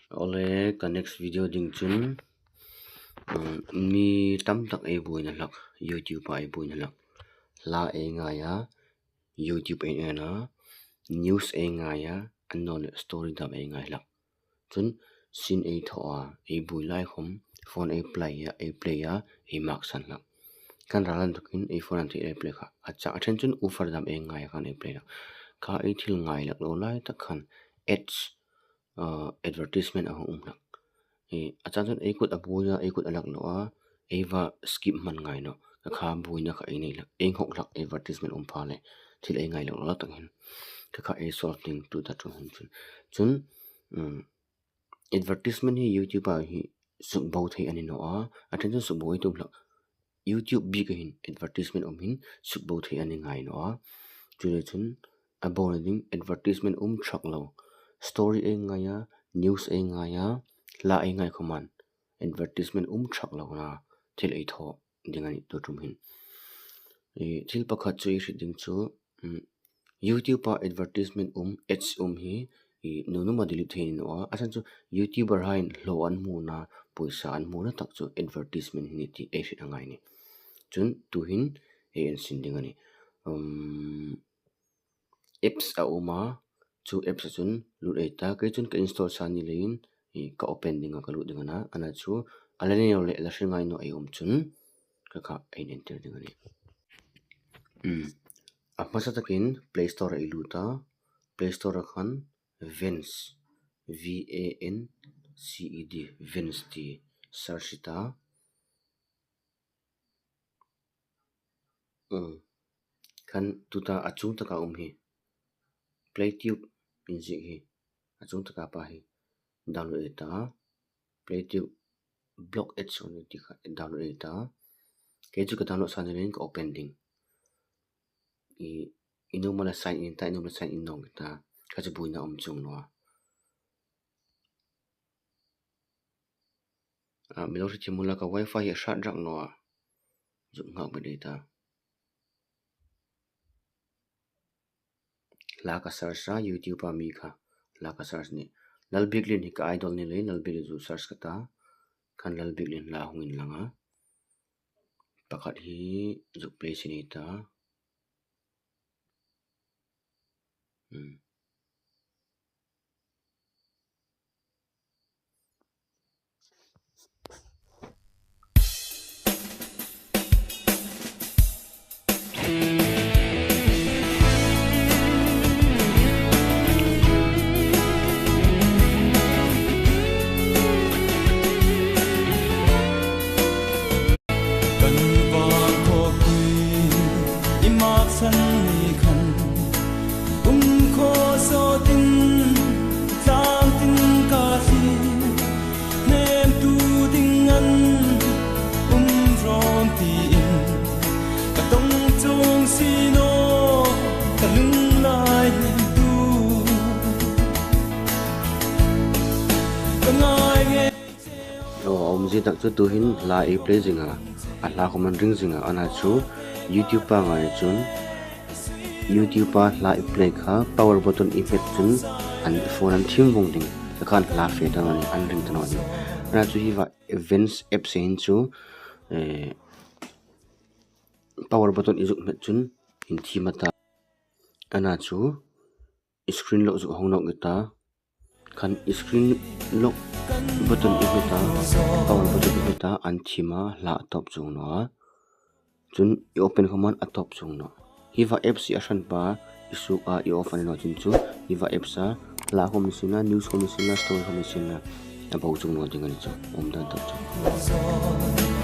Awle ka next video ding chun mi tam tak ei buaina hlak youtube ah ei buaina hlak hla ei ngai a youtube a in en a news ei ngai a an nawn leh story dang ei ngai hlak chun sin ei thawh a ei bui lai hawm phone ei play a ei play a ei mark san hlak khan ral an tukin ei phone an tih ei play kha a chak a then chun ufar dam ei ngai a khan ei play kha ei thil ngai lak lo lai tak khan ads ahh advertisement a awm hlak ih a chang chuan ei kut a bui a ei kut a lak loh a ei va skip hman ngai loh ka kha buina kha ei nei hlak ei nghawk hlak advertisement awm pha leh thil ei ngai loh tak hian ka kha ei solve ding tu ta chu hun chun chun umm advertisement hi youtube ah hi suk bo theih a ni nawh a a then chuan suk bo hi tum hlak youtube bik ah hian advertisement awm hin suk bo theih a ni ngai nawh a chulai chun a bo na ding advertisement awm thak lo story a ngai a news a ngai a hla a ngai khawm an advertisement awm thak lo na thil ei thawh ding a nih tur tum hin ih thil pakhat chu i hrilh ding chu umm youtube ah advertisement awm ads awm hi ih nunuma delete theih a ni nawh a a chhan chu youtuber hain hlawh an hmuh na pawisa an hmuh na tak chu advertisement hi a ni tih ei hrilh a ngai a ni chuan tuhin ei an sin ding a ni umm apps a awm a chu apps ah chuan lut ei ta kei chuan ka install sa ni laiin ih ka open ding a ka luh ding a na a chu a la nei lo leh la hre ngai nawh ei awm chuan ka kha a in entir ding a ni umm a hmasa takin play store ah i lut a play store ah khan vance v a n c e d vance tih search i ta. Umm khan tuta a chung takah a awm hi playtube inziak hi a chung takah pa hi download a ni ta playtube block ads awm tih kha download a ni ta kei chu ka download sa ni lovin ka open ding ih inawm a sign in ta inawm a sign in nawk ta kha chu buaina a awm chuang lo a. Ah milo hre thiam ula ka wifi hi a hrat rak lo a zuk nghak mai daih ta hla ka search a youtube a mi kha hla ka search ni Lalbiaklin hi ka idol ni lei Lalbiaklin chu search ka ta khan Lalbiaklin hla a hung in lang a pakhat hi zuk play si nei ta umm. Aw a awmzia tak chu tuhin hla ei play zinga a hla kawm an ring zinga a na chu youtube pangai chuan youtube a hla i play kha power button i hmet chun an phone an thim vung ding tikhan hla fe dawn a ni an ring dawn a ni a chu hi va events apps ah hian chu ehh power button i zuk hmet chun in thim ata a na chu screen loh zawh ho nawk ta khan screen lock button i hmet a power button i hmet a an thim a hla a tawp chung nawh a chun i open ho man a tawp chung nawh hi va apps hi a hran pa i suk a i off a ni lo chun chu hi va apps a hla ho mi sin a news ho mi sin a story ho mi sin a a bo chung nawh ding a ni chu awm dan tak chu.